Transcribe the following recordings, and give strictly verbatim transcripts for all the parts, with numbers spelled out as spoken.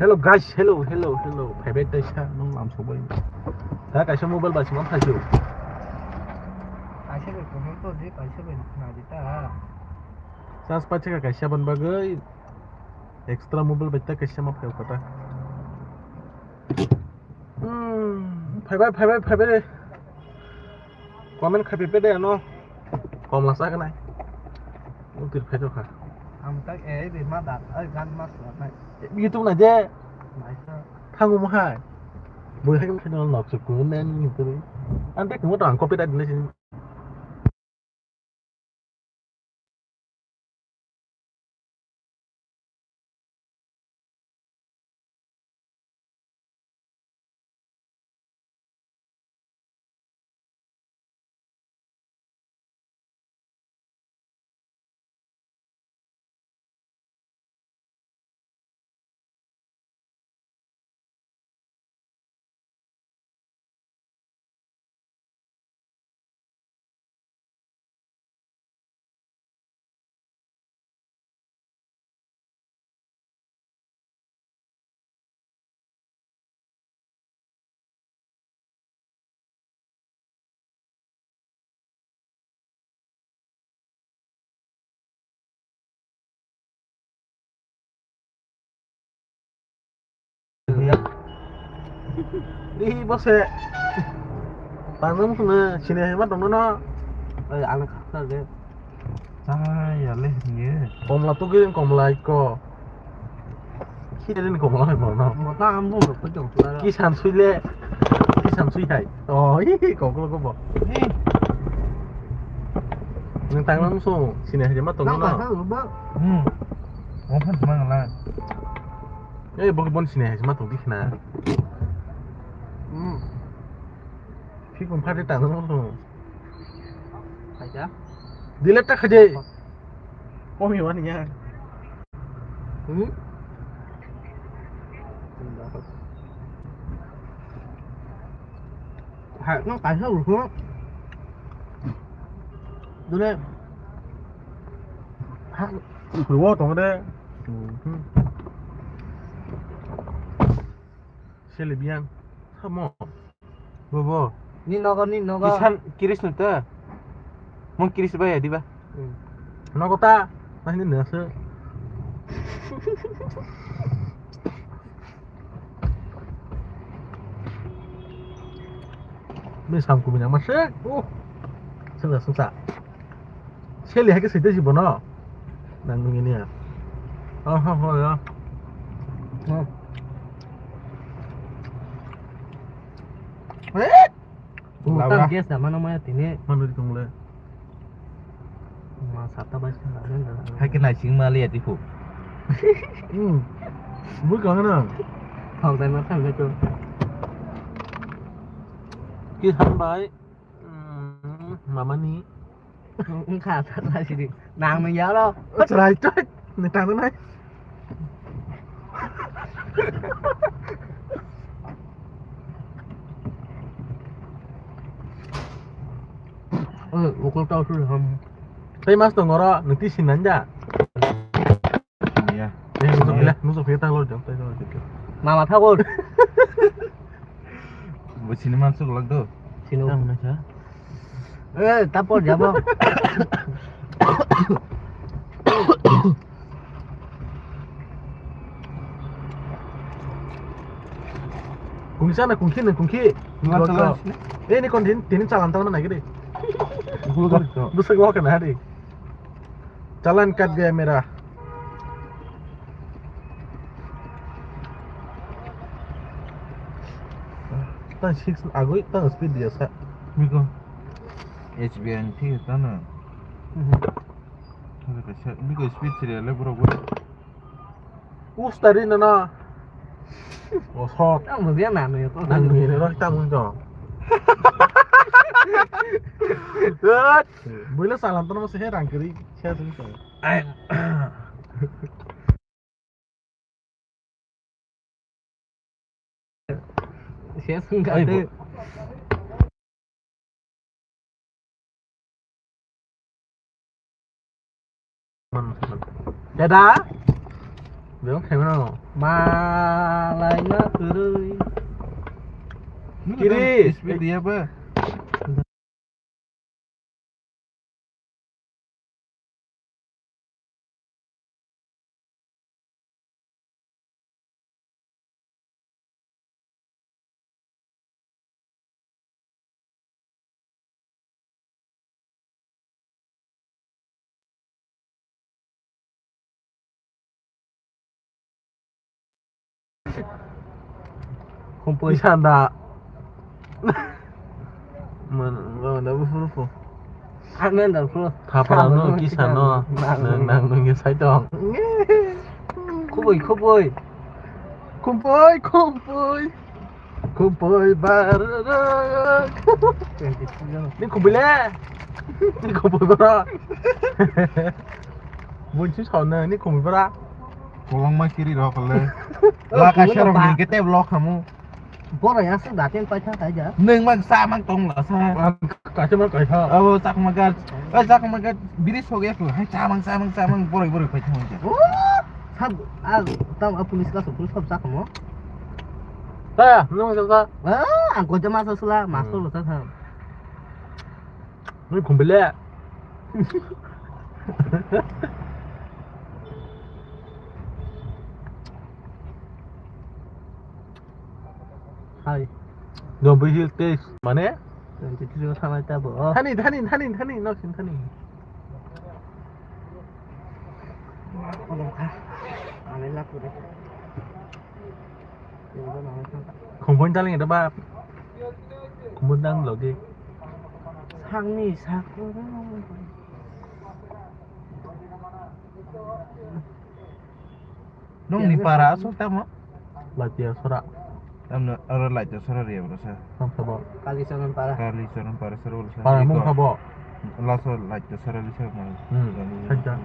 Hello guys, hello, hello, hello. Phaibai taisa nung lam sokbai. Ta kaisa mobile bai sima phaisio. Kaisa bai kuno to di, kaisa bai na di ta. Charge paisa ka kaisa ban bagwi extra mobile bai ta kaisa ma phai kata. Hmm, phaibai, phaibai, phaibai re. Comment khai pe de ano. Komla sa kanai. Utir khai kha. Ang tak eh di ma da, ai gan mas la nai. YouTube na je. Nai sa. Thangu mo hai. Bui hai khai no nok chuk ku nen ni tu. Ante kumo to ang copy da dinai sini. Di bose. Tanam kena sini hebat dong no. Ai, anak kakak deh. Chaya le ye. Komla to giring komla iko. Khide din komla hai borno. Mota ambo ro ko jong sura. Ki san sui le. Ki san sui hai. Oh, hi hi koklo ko bo. Nang tang lang so sini hai ma tong no. Hmm. Open mang la. Eh, bo bon sini hai ma tong di khna. Hmm. Phikung phari tang no. Khaja. Delete ta khaje. Komi wani ya. Hmm? Hai, no kaisa ulo. Dole. Ha, ulo tong de. Hmm. Sele biang. Samo. Bobo. Ni nogo, ni nogo. Kisan kiris no ta. Mo kiris ba ya diba. Hmm. Nogo ta. Mas ni nasa. Ni sam kumina masek. Uh. Sengsa sengsa. Seli hai khe sui tei si bono. Nang nung ini ya. Oh, oh, oh, ya. Oh. Eh? Lama. Utang gas da mana maya tini. Manu di tong le. Ma sata bai sing da. Hai khe nai sing ma le ya tipu. Hmm. Bui kang na. Thok dai ma thang le to. Ki han bai. Hmm, mama ni. Wngkha, ta, ta, sidi. Nang nung yalo. Chwrai, chwrai. Ni tang nai. Eh, ukul tau su ham. Tei mas tong oro, nung ti sinan ja. Ya. Eh, nusuk ya, nusuk ya, tang lo, jam, tang lo, jam. Mama thakur. Bo sini mansuk lak do. Sino. Tang na sa. Eh, tapor jabo. Kungsa na kungsi na kungsi. Ngat salam sini. Eh, ini kon din, din salam tang na nai gede. Bulu kan to. Bulu kan hari. Challan kat gaya mera. Tang six agoi tang speed dia sa. Biko. H B N T tana. Mhm. Biko speed siri le bro bro. Ustari nana. Oh, shot. Ang mung ya nanu ya to. Nang ni ro ta mung to. Buila salam to mo se rang kiri. Siya sung to. Siya sung ka te. Dada. Bebak khaimano. Malaina kwrwi. Kiri. Speed dia ba. Khumpui sanda. Man, man, da buphuru pho. Amen da pho. Thapra no, kisa no. Nang, nang, nang, nang, sai tong. Khubui, khubui. Khumpui, khumpui. Khumpui bararok. Ni khumpui le. Ni khumpui bara. Bunsi sauna ni khumpui bara. Kolong ma kiri rok le. La kaisa rok ni kete vlog hamu. Boro ya se daten pai thang kai ja. Neng mang sa mang tong la sa. Kaisa mang kaisa. Abo chakma ga. Oi chakma ga biri soge ko. Hai cha mang cha mang cha mang boroi boroi pai thang ja. Sab, ah, tam, ah, police ka so, police ka sa kamo. Kaya, nung sa sa. Ah, ang ko jama sa sula, master lo sa sa. Nung kumbele. Hai. Dombri Hill Case, mane? Twenty three o thangnai ta bo. Thani, thani, thani, thani, nok sing thani. Kolom kha. Ane la pure. Khumphun daling da ba. Khumphun dang logi. Sangni sakura. Nongni para aswk tamo? Latia sora. Tamno oro Latia sora riya bro sa. Tamo sabo. Kali Charan para. Kali Charan para sora bro sa. Para mung sabo. Laso Latia sora lisa mo. Hmm. Saja.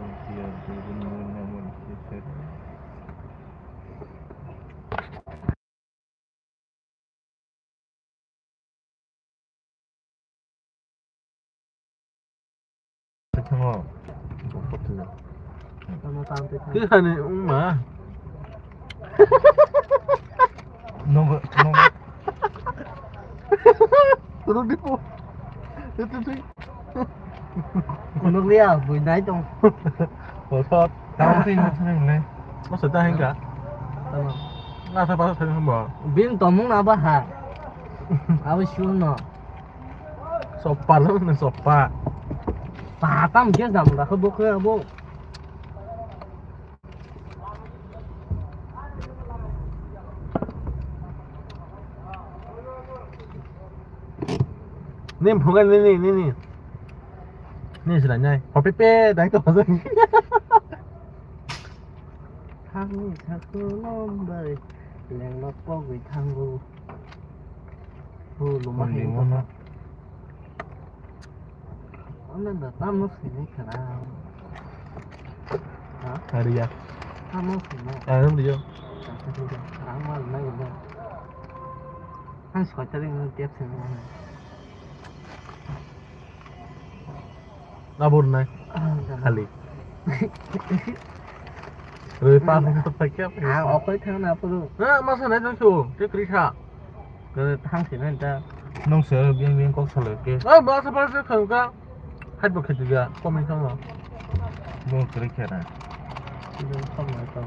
Thango. Tamo tang twi thang. Kisa ni wngma. Nogo, nogo. Turu dipo. Itu sih. Kunuk liya, bui nai tong. Bosot. Tamo twi mo thani le. Masa ta hengka. Tamo. Nga sa pa sa thani mo. Bini tomung na ba ha. Abo sure no. Soppa lo na soppa. Pa tam ke jam da ko bokhe abo. Nin phunga nini, nini. Nini sila nyai. Hopi pe dai to. Thangni sakulom bai lengno pogwi thango. Bo luma hai wngkha. Ano da tamo sini khana. Ha? Ariya. Tamo sini. Ano riyo. Ang mal na gula. Ang soitari ng tep sini. Nabur nai. Ah, khali. Rui pa phung thok thak kya? Ah, okoi thang na puru. Na masa nai thang su, te kri kha. Kare thang si nai ta. Nong se biang biang kok salo ke. Ah, ba sa ba sa khang ka. Hai bo khati ga, komi thang lo. Bo kri kha na. Biang thang nai ta.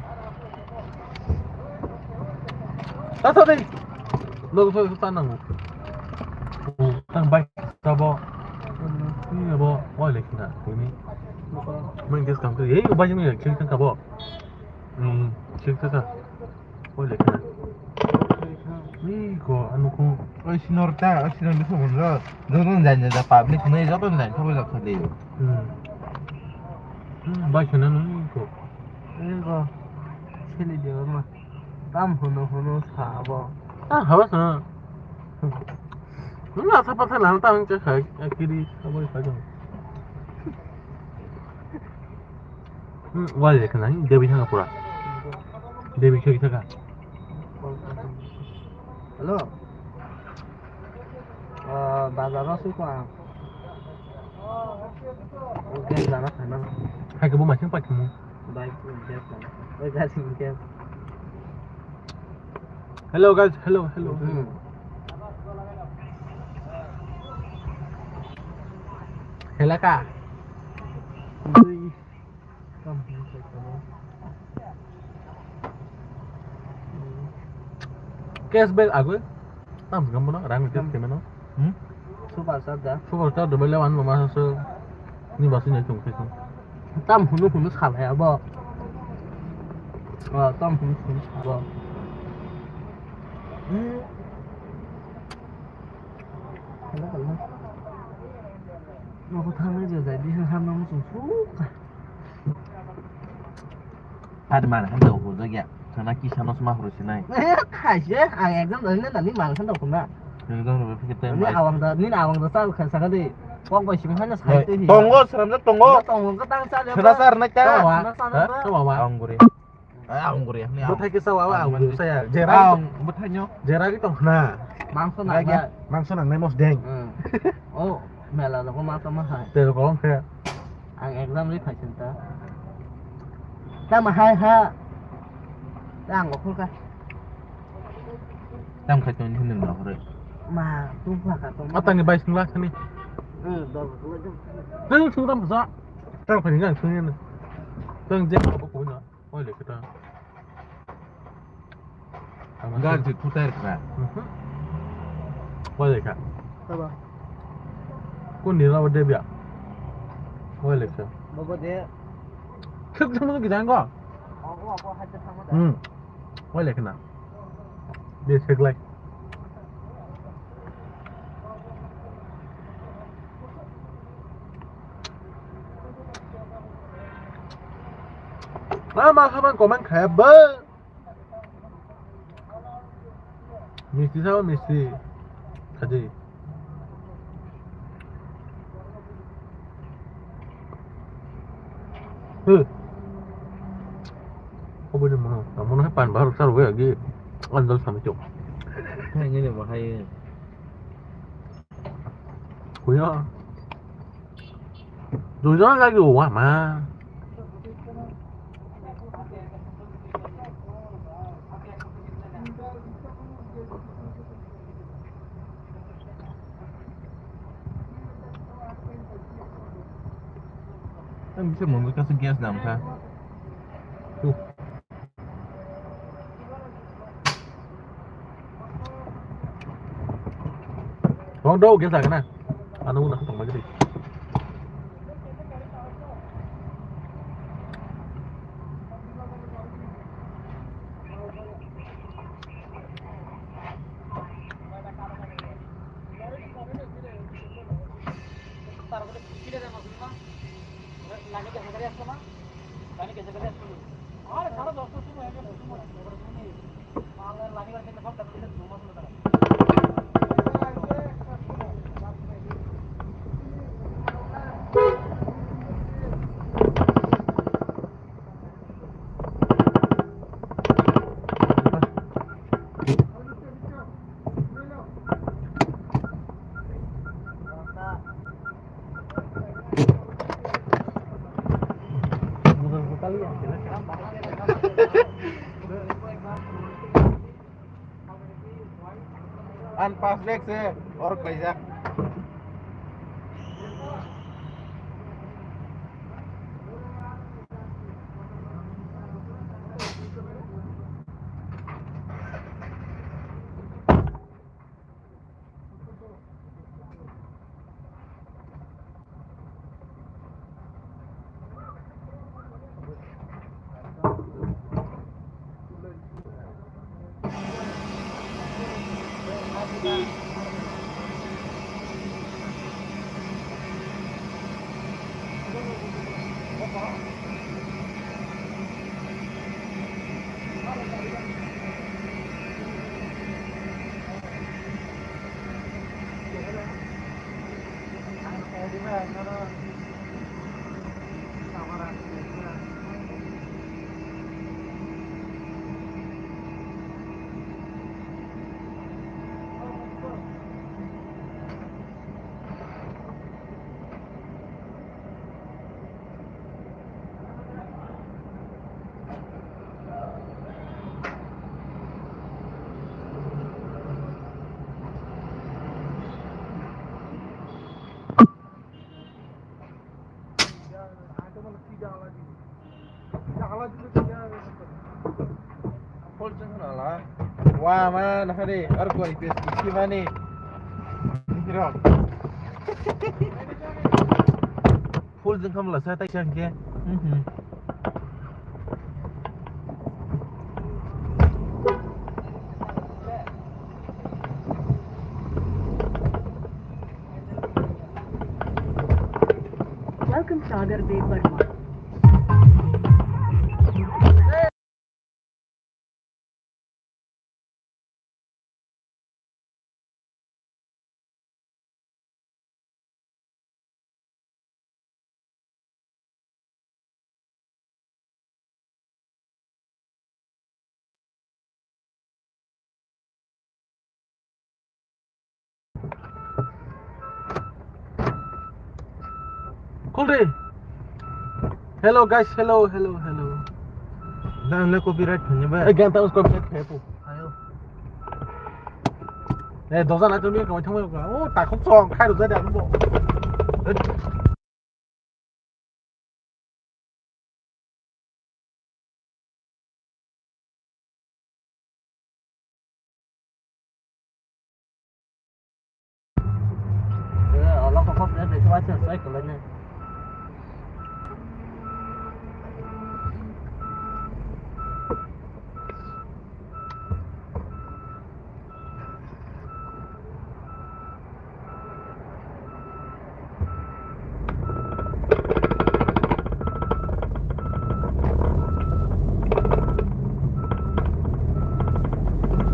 Ta sa dei. Lo so sa nang. Tang bai. Sabo. Ni abo, oi lekha na, kuni. Mui gas kam khe, ei, bai ni khil thang kabo. Hmm, khil thang ka. Oi lekha na. Ni ko, anu ko. Oi sinor ta, oi sinor ni phone ro. Joto jai jai public ni joto jai thok jai thok le. Hmm. Hmm, bai khana no ni ko. Ni ko. Sili de ma. Tam hunu hunu sa abo. Ah, haba sa. Nung asa patha lang tang che khai, akiri abo khai jong. Hmm, wal je kana, debi thanga pura. Debi khai thanga. Hello. Ah, bazar ro su ko ang. Oke, jana khai mang. Khai ke bo ma chang pa chang. Bike, bike, bike. Oi, gari, bike. Hello, guys. Hello, hello. Hmm. Helaka. Cashback agoi. Tam gam bono rang case kemeno. Hmm? Super charger. Super charger bele wan mama so. Ni basu ni tung tung. Tam hunu hunu salai abo. Ah, tam hunu hunu sabo. Hmm. Hello, hello. Nogo thangwi je jai, bihar hamno muchung suk. Phat man han do hujak ya. Sana kisa no sma horo sinai. Eh, khaise, ang exam doi na nani man san do khuna. Exam ro phikir time. Ni awang da, ni awang da sa kha sa di. Kok bai sim han sai te hi. Tongo, seram da tongo. Tongo ka tang sa le. Sera sar na ta. Toma wa. Toma wa. Ang guri. Ah, ang guri. Ni ang. Bwthai kisa wa, ang guri saya. Jerang. Ang bwthai nyo. Jerang tong khna. Mangso na. Mangso nang nai mos deng. Hmm. Oh. Mela rogo ma tamo hai. Tei rogo khe. Ang exam ri phai sin ta. Tamo hai ha. Ta ang okhol ka. Tam khai ton hin na hore. Ma, tu pha ka ton. Atang ni bai sing la khani. Eh, dol. Tang sung tam sa. Tang phani ngang sung ni. Tang je ko ko na. Wai le kata. Gan si tuter kra. Mhm. Wai le ka. Taba. Kun ni lawa de bia. Wai le ka. Bobo de. Khuk thang ki dang ko. Ogo ogo ha thang da. Hmm. Wai le kana. De seglai. Ma, ma, haban comment khaya ba. Misti sabo misti. Khaji. Huh. Obo ni mono, mono hai pan bahar sar waya gi. Andal sami chok. Hai ni ni bahai. Kuya. Duijon lagi uwa ma. Ang bisa mungkin kasih gas dalam kah? Tuh. Tong do, gel thangna. Ano na tong magi. An pas lek se or kaijak. Full chwng khna la. Wa ma na hari ar koi pes ki mani. Hiro. Full chwng kham la sa tai chang ke. Mhm. Welcome, Sagar Debbarma. Khuldi. Hello guys, hello, hello, hello. Nang le copyright phunye ba? Eh, gan ta copyright phunye po. Ayo. Eh, dosa na tumi koi thangma ko. Oh, ta khok song khai ro ja da bo.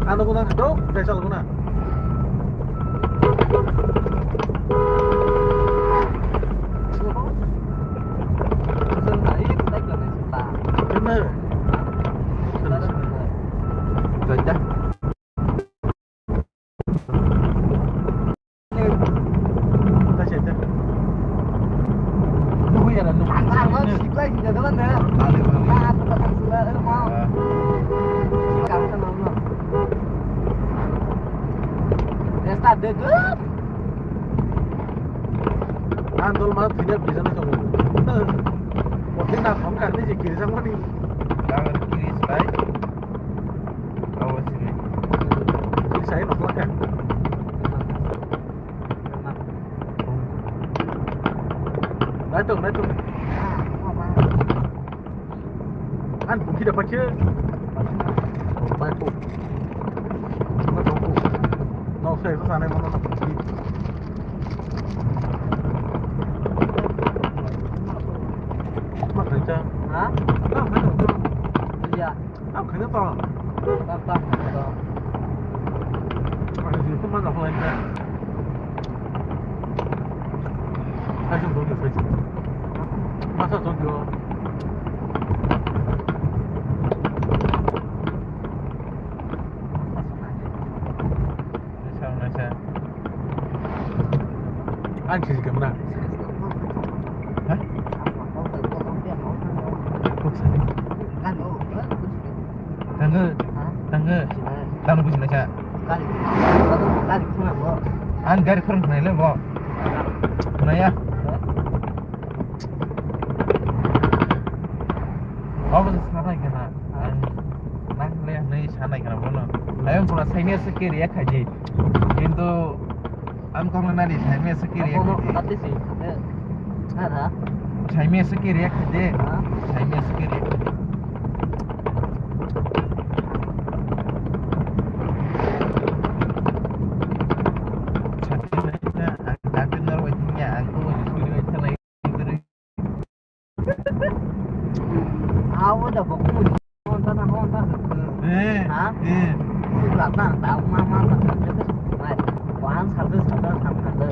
Ano guna do, dai sal guna. Kena. Kena. Kena. Ang dol ma thwina bijana tongo. Mothai na thong kar ni je kirijangmani. Ang kiri sai. Awo sini. Kiri sai nokla ka. Naitok, naitok. Ang bukhi da pache. Bai ko. Nok sai ko sanai mono na bukhi. Ma kaicha. Ha? Na kaicha. Iya. Tamo khaina to. Tamo, tamo khaina to. Ang jil phano ma nokho lai kha. Hai jong dong, hai jong. Masa jong jo. Nasa, nasa. Ang sisi kamera. Hah? Tangga. Tangga. Tangga buji nasa. Ang gari khorang khna le bo. Khna ya. Abo se sanai khna. Ang nang le nai sanai khna bono. Ayang pura saimia se kiri ya khaji. Kintu ang kong nani saimia se kiri ya khaji. Saimia se kiri ya khaji. Saimia se kiri ya khaji. Awo da bokong ni honta na honta. Eh, ha? Eh. Sula ta ta ma ma ta ta ta. Mai. Wan sa ta sa ta sa ta.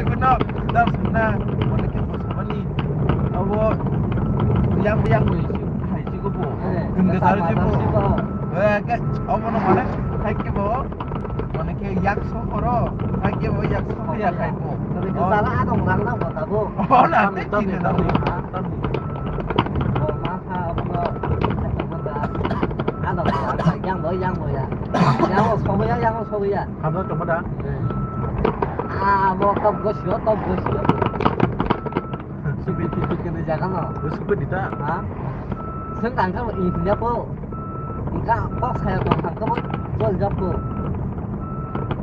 Bono dam sana, bono khe bo samani. Abo yang yang bo hai si ko bo. Gunda taru si bo. Eh, ke, abo no mana hai ke bo. Mane khe yak sohoro, hai khe bo yak sohoro ya khai bo. Tadi ke sala adong rang na bo tabo. Oh, na te chini na. Bo ma kha bo. Adong yang bo yang bo ya. Yang bo sobo ya, yang bo sobo ya. Hamna tongma da? Ah, bo top gosio, top gosio. Supi supi kene jaga no. Supi dita. Ha? Sen tang kha i dunya po. Engka kok saya tong kha kabo jol jab ko.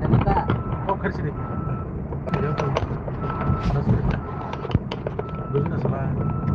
Engka kok kharsi de. Business.